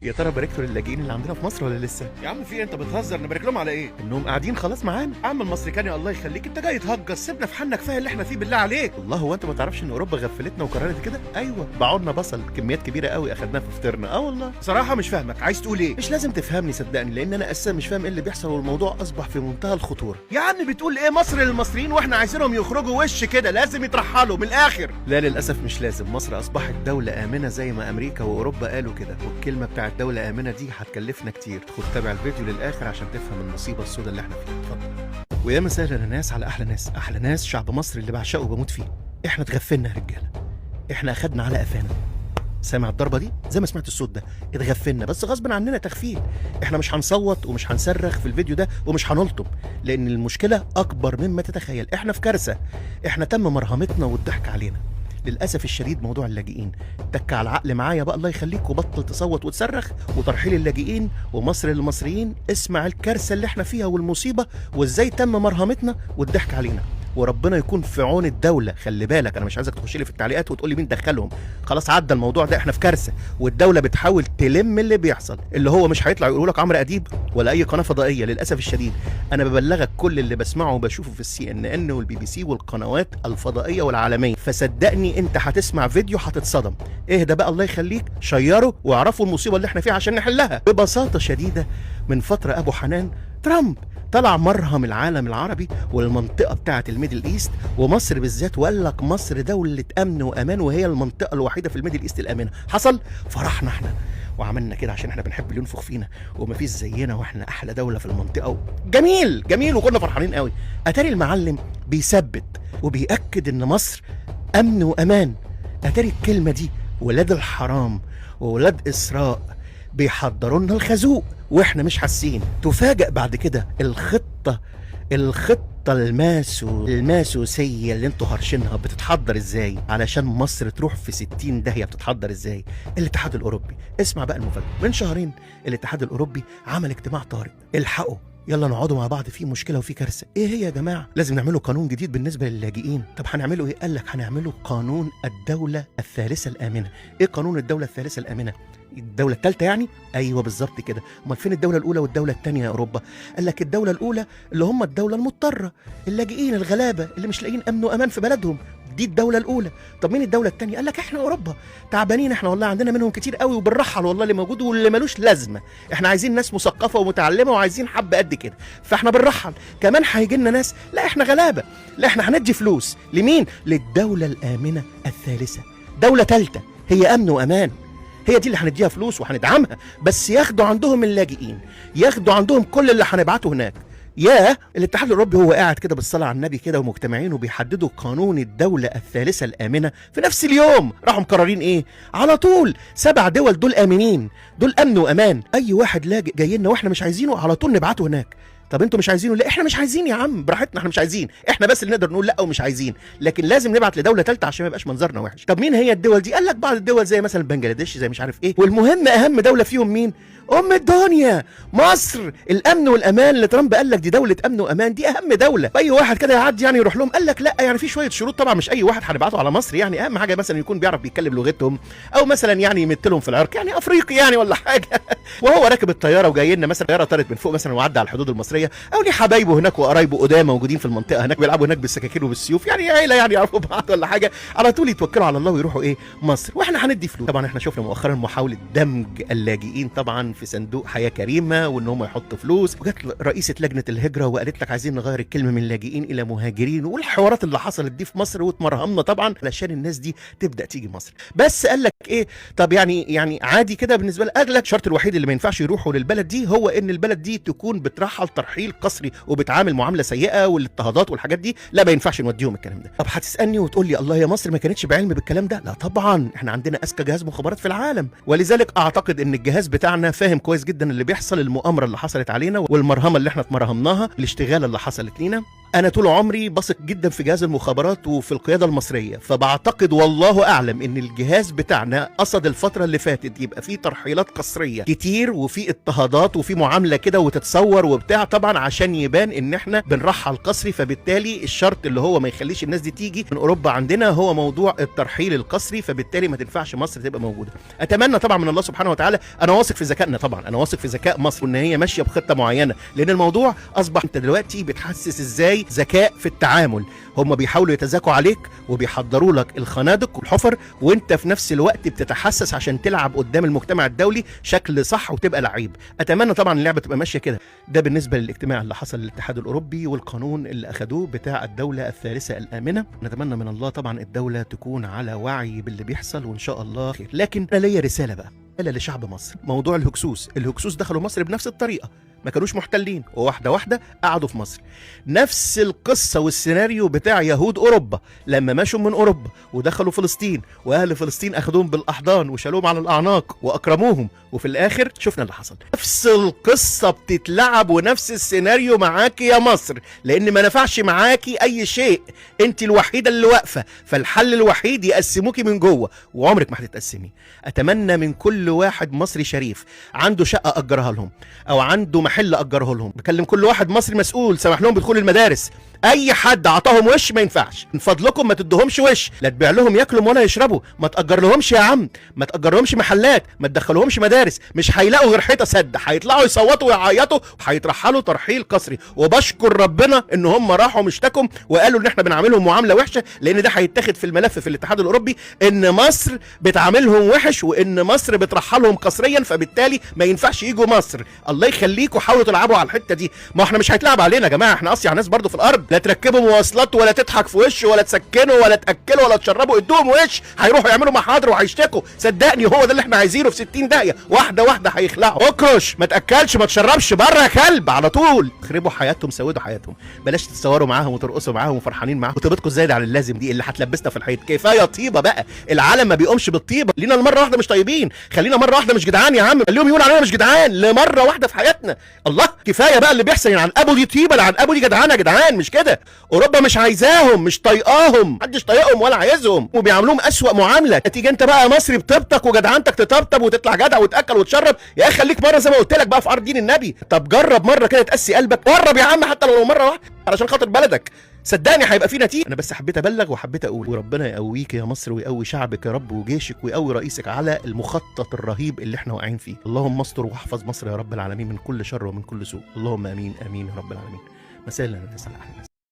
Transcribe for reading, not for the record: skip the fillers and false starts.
يا ترى باركتوا للاجئين اللي عندنا في مصر ولا لسه؟ يا عم في إيه؟ انت بتهزر؟ نبارك لهم على ايه؟ انهم قاعدين خلاص معانا. يا عم المصري الله يخليك، انت جاي تهجص، سيبنا في حالنا، كفاية اللي احنا فيه بالله عليك. الله، هو انت ما تعرفش ان اوروبا غفلتنا وقررت كده؟ ايوه، باعوا لنا بصل كميات كبيرة قوي اخدناها في فطيرنا. اه والله. صراحة مش فاهمك، عايز تقول ايه؟ مش لازم تفهمني صدقني، لان انا اساسا مش فاهم ايه اللي بيحصل، والموضوع اصبح في منتهى الخطورة. يا عم بتقول ايه؟ مصر للمصريين واحنا عايزينهم يخرجوا وش كده، لازم يترحلوا من الاخر. لا للاسف مش لازم، مصر اصبحت دولة امنه زي ما امريكا واوروبا قالوا كده، والكلمة بتاعت دولة امنه دي هتكلفنا كتير. خد تابع الفيديو للاخر عشان تفهم المصيبة السوداء اللي احنا فيها. اتفضل. ويا مساء الناس على احلى ناس، احلى ناس شعب مصر اللي بعشقه وبموت فيه. احنا اتغفلنا يا رجاله، احنا اخدنا على قفانا. سامع الضربة دي؟ زي ما سمعت الصوت ده اتغفلنا، بس غصب عننا تغفيل. احنا مش هنصوت ومش هنصرخ في الفيديو ده ومش هنلطم، لان المشكلة اكبر مما تتخيل. احنا في كارثة، احنا تم مرهمتنا والضحك علينا للاسف الشديد. موضوع اللاجئين تك على العقل معايا بقى الله يخليك، وبطل تصوت وتصرخ، وترحيل اللاجئين ومصر للمصريين. اسمع الكارثة اللي احنا فيها والمصيبة وازاي تم مرهمتنا والضحك علينا، وربنا يكون في عون الدولة. خلي بالك انا مش عايزك تخش لي في التعليقات وتقول لي مين دخلهم، خلاص عدى الموضوع ده، احنا في كارثة والدولة بتحاول تلم اللي بيحصل، اللي هو مش هيطلع يقولوا لك عمرو اديب ولا اي قناة فضائية. للاسف الشديد انا ببلغك كل اللي بسمعه وبشوفه في الCNN والBBC والقنوات الفضائية والعالمية، فصدقني انت هتسمع فيديو هتتصدم. اهدى بقى الله يخليك، شيره واعرفوا المصيبة اللي احنا فيها عشان نحلها. ببساطة شديدة من فترة ابو حنان ترامب طلع مرهم العالم العربي والمنطقة بتاعة ال Middle East ومصر بالذات، وقال لك مصر دولة أمن وأمان وهي المنطقة الوحيدة في ال Middle East الآمنة. حصل فرحنا احنا وعملنا كده عشان احنا بنحب اللي ينفخ فينا ومفيش زينا واحنا أحلى دولة في المنطقة. جميل جميل، وكنا فرحانين قوي. أتاري المعلم بيثبت وبيأكد إن مصر أمن وأمان. أتاري الكلمة دي ولاد الحرام وولاد إسراء بيحضروا لنا الخازوق واحنا مش حاسين. تفاجأ بعد كده الخطة الماسوسية اللي انتوا هرشينها بتتحضر ازاي علشان مصر تروح في 60 داهية. بتتحضر ازاي؟ الاتحاد الاوروبي. اسمع بقى المفاجأة، من شهرين الاتحاد الاوروبي عمل اجتماع طارئ. الحقوا يلا نقعدوا مع بعض، في مشكلة وفي كارثة. ايه هي يا جماعة؟ لازم نعملوا قانون جديد بالنسبة للاجئين. طب هنعمله ايه؟ قال لك هنعمله قانون الدولة الثالثة الامنة. ايه قانون الدولة الثالثة الامنة؟ الدولة الثالثة يعني؟ ايوه بالظبط كده. امال فين الدولة الاولى والدولة الثانية يا اوروبا؟ قال لك الدولة الاولى اللي هم الدولة المضطره، اللاجئين الغلابة اللي مش لاقيين امن وامان في بلدهم، دي الدولة الاولى. طب مين الدولة الثانية؟ قال لك احنا اوروبا، تعبانين احنا والله، عندنا منهم كتير قوي وبنرحل والله اللي موجود واللي ملوش لازمه. احنا عايزين ناس مثقفة ومتعلمه وعايزين حبه قد كده، فاحنا بنرحل. كمان هيجي لنا ناس، لا احنا غلابة، لا احنا هندي فلوس لمين؟ للدولة الامنة الثالثة، دولة ثالثة هي امن وامان، هي دي اللي هنديها فلوس وهندعمها، بس ياخدوا عندهم اللاجئين، ياخدوا عندهم كل اللي هنبعته هناك. يا الاتحاد الاوروبي هو قاعد كده بالصلاة على النبي كده ومجتمعين وبيحددوا قانون الدولة الثالثة الامنة. في نفس اليوم راحوا مقررين ايه؟ على طول 7 دول دول امنين، دول امن وامان، اي واحد لاجئ جاي لنا واحنا مش عايزينه على طول نبعته هناك. طب انتوا مش عايزينه؟ لا احنا مش عايزين يا عم، براحتنا احنا مش عايزين، احنا بس اللي نقدر نقول لا ومش عايزين، لكن لازم نبعت لدولة ثالثة عشان ما يبقاش منظرنا وحش. طب مين هي الدول دي؟ قال لك بعض الدول زي مثلا بنجلاديش، زي مش عارف ايه. والمهم اهم دولة فيهم مين؟ ام الدنيا، مصر. الامن والامان اللي ترامب قال لك دي دولة امن وامان، دي اهم دولة. اي واحد كده يعدي يعني يروح لهم؟ قال لك لا، يعني في شوية شروط طبعا، مش اي واحد هنبعته على مصر يعني، اهم حاجة مثلا يكون بيعرف بيتكلم لغتهم، او مثلا يعني يمثلهم في العرق، يعني افريقي يعني ولا حاجة. وهو راكب الطيارة وجاي لنا مثلا، طيارة طارت من فوق مثلا وعدى على الحدود المصرية، او ليه حبايبه هناك وقرايبه قدام موجودين في المنطقة هناك بيلعبوا هناك بالسكاكين وبالسيوف، يعني عيله يعني يعرفوا بعض ولا حاجة، على طول يتوكلوا على الله ويروحوا ايه؟ مصر، واحنا هندي فلوس. طبعا احنا شفنا مؤخرا محاولة دمج اللاجئين طبعا في صندوق حياة كريمة وان هم يحطوا فلوس، وجت رئيسه لجنة الهجرة وقالت لك عايزين نغير الكلمة من لاجئين الى مهاجرين، والحوارات اللي حصلت دي في مصر واتمرهمنا طبعا علشان الناس دي تبدا تيجي مصر. بس قال لك ايه؟ طب يعني عادي كده بالنسبة لك؟ قال لك الشرط الوحيد اللي ما ينفعش يروحوا للبلد دي هو ان البلد دي تكون بترحل ترحيل قسري وبتعامل معاملة سيئه والاضطهادات والحاجات دي، لا ما ينفعش نوديهم الكلام ده. طب هتسالني وتقول لي الله يا مصر ما كانتش بعلم بالكلام ده؟ لا طبعا، احنا عندنا اذكى جهاز مخابرات في العالم، ولذلك اعتقد ان الجهاز بتاعنا فاهم كويس جدا اللي بيحصل، المؤامرة اللي حصلت علينا والمرهمه اللي احنا اتمرهمناها، الاشتغاله اللي حصلت لينا. انا طول عمري بثق جدا في جهاز المخابرات وفي القيادة المصرية، فبعتقد والله اعلم ان الجهاز بتاعنا قصد الفترة اللي فاتت يبقى في ترحيلات قسريه كتير وفي اضطهادات وفي معاملة كده وتتصور وبتاع، طبعا عشان يبان ان احنا بنرحل قسري. فبالتالي الشرط اللي هو ما يخليش الناس دي تيجي من اوروبا عندنا هو موضوع الترحيل القسري، فبالتالي ما تنفعش مصر تبقى موجودة. اتمنى طبعا من الله سبحانه وتعالى، انا واثق في ذكائنا طبعا، انا واثق في ذكاء مصر وان هي ماشية بخطه معينة، لان الموضوع اصبح انت دلوقتي بتحسس ازاي ذكاء في التعامل. هم بيحاولوا يتذاكوا عليك وبيحضروا لك الخنادق والحفر، وانت في نفس الوقت بتتحسس عشان تلعب قدام المجتمع الدولي شكل صح وتبقى لعيب. اتمنى طبعا اللعبة تبقى ماشية كده. ده بالنسبة للاجتماع اللي حصل للاتحاد الاوروبي والقانون اللي اخدوه بتاع الدولة الثالثة الامنة. نتمنى من الله طبعا الدولة تكون على وعي باللي بيحصل وان شاء الله خير. لكن انا ليا رسالة بقى، رسالة لشعب مصر. موضوع الهكسوس، الهكسوس دخلوا مصر بنفس الطريقة، ما كانوش محتلين، وواحدة واحدة قعدوا في مصر. نفس القصة والسيناريو بتاع يهود اوروبا لما مشوا من اوروبا ودخلوا فلسطين، واهل فلسطين اخدوهم بالاحضان وشالوهم على الاعناق واكرموهم، وفي الاخر شفنا اللي حصل. نفس القصة بتتلعب ونفس السيناريو معاكي يا مصر، لان ما نفعش معاكي اي شيء، انت الوحيدة اللي واقفة، فالحل الوحيد يقسموكي من جوه، وعمرك ما هتتقسمي. اتمنى من كل واحد مصري شريف عنده شقه اجرها لهم او عنده محل اجره لهم، بكلم كل واحد مصري مسؤول سمح لهم بدخول المدارس، اي حد عطاهم وش ما ينفعش، من فضلكم ما تدهمش وش، لا تبيع لهم ياكلوا ولا يشربوا، ما تاجر لهمش يا عم، ما تاجر لهمش محلات، ما تدخلهمش مدارس، مش هيلاقوا غير حيطة سد، هيطلعوا يصوتوا ويعيطوا وهيترحلوا ترحيل قسري. وبشكر ربنا ان هم راحوا مشتكوا وقالوا ان احنا بنعاملهم معاملة وحشة، لان ده هيتاخد في الملف في الاتحاد الاوروبي ان مصر بتعاملهم وحش وان مصر بترحلهم قسريا، فبالتالي ما ينفعش يجوا مصر. الله يخليكم حاولوا تلعبوا على الحتة دي، ما احنا مش هيتلعب علينا يا جماعة، احنا اصيع ناس برضو في الارض. لا تركبوا مواصلات ولا تضحك في وشه ولا تسكنه ولا تاكله ولا تشربه، ادوهم وش، هيروحوا يعملوا محاضر وهيشتكوا. صدقني هو ده اللي احنا عايزينه في 60 دقيقة، واحدة واحدة هيخلعوا. اكرش، ما تاكلش، ما تشربش، بره يا كلب على طول. خربوا حياتهم، سودوا حياتهم، بلاش تتصوروا معاهم وترقصوا معاهم وفرحانين معاهم وطيبتكم الزايدة عن اللازم دي اللي هتلبسنا في الحيط. كفاية طيبة بقى، العالم ما بيقومش بالطيبه. لينا المرة واحدة مش طيبين، خلينا مرة واحدة مش جدعان يا عم، خليهم يقولوا علينا مش جدعان لمره واحدة في حياتنا. الله، كفاية بقى اللي بيحصل، يعني عن ابو دي طيبة، عن ابو دي جدعان يا جدعان، مش كده. اوروبا مش عايزاهم، مش طايقاهم، محدش طايقهم ولا عايزهم، وبيعاملوهم اسوأ معاملة. تيجي انت بقى مصري بطيبتك وجدعنتك تطبطب وتطلع جدع وتاكل وتشرب، يا اخي خليك مرة زي ما قلت لك بقى في ارض دين النبي. طب جرب مرة كده تقسي قلبك، جرب يا عم حتى لو مرة واحدة علشان خاطر بلدك، صدقني هيبقى في نتيجة. انا بس حبيت ابلغ وحبيت اقول، وربنا يقويك يا مصر ويقوي شعبك يا رب وجيشك ويقوي رئيسك على المخطط الرهيب اللي احنا واقعين فيه. اللهم استر واحفظ مصر يا رب العالمين من كل شر ومن كل سوء. اللهم امين امين يا رب العالمين. مساء الناس على احلى.